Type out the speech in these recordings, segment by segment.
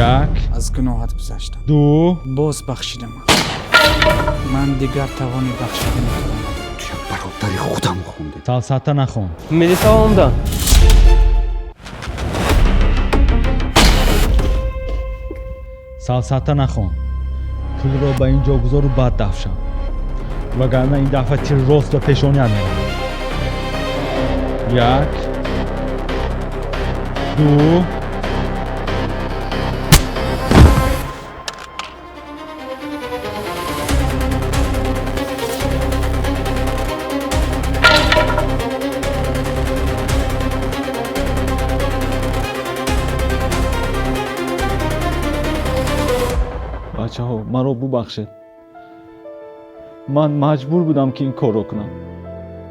Як, Аз гуноҳат гузаштам. ду, Боз бахшидам. Ман дигар тавони бахшидани туро надорам. Ту як бародари худам хондӣ. Салсата нахон. Милиса омдан. Салсата нахон. Пулро ба ин ҷо гузору баъд дафшам, вагарна ин дафъа тир рост ба пешоният меравад. Як, ду. Бачаҳо, маро бубахшед. Ман маҷбур будам, ки ин корро кунам.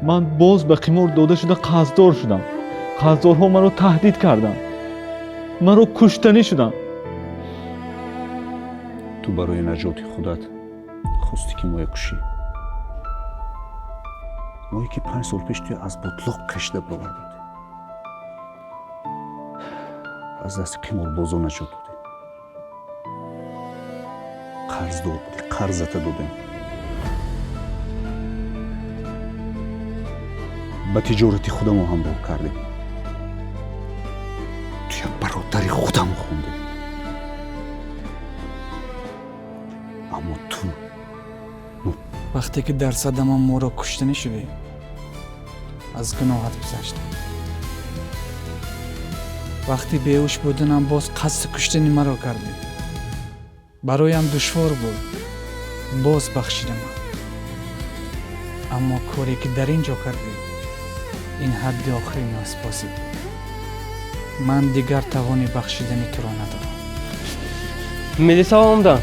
Ман боз ба қимор дода шуда қарздор шудам. Қарздорҳо маро таҳдид карданд, маро куштанӣ шуданд. Ту барои наҷоти худат хостӣ, ки моя кушӣ, мое ки 5 сол пеш туя аз ботлоқ кашида бароварда будем, аз дасти қиморбозо наҷот додем. Қарздор будӣ, қарзата додем, ба тиҷорати худамо ҳамроҳ кардем. Ту як бародари худам хондем, аммо ту Вақте ки дар садама моро куштанӣ шудӣ, аз гуноҳат гузаштам. Вақти беҳуш буданам боз қасди куштани маро кардӣ. Бароям душвор буд, боз бахшидам. Аммо коре ки дар ин ҷо кардӣ, ин ҳадди охири носипосӣ буд. Ман дигар тавони бахшидани туро надорам. Милиса омдан.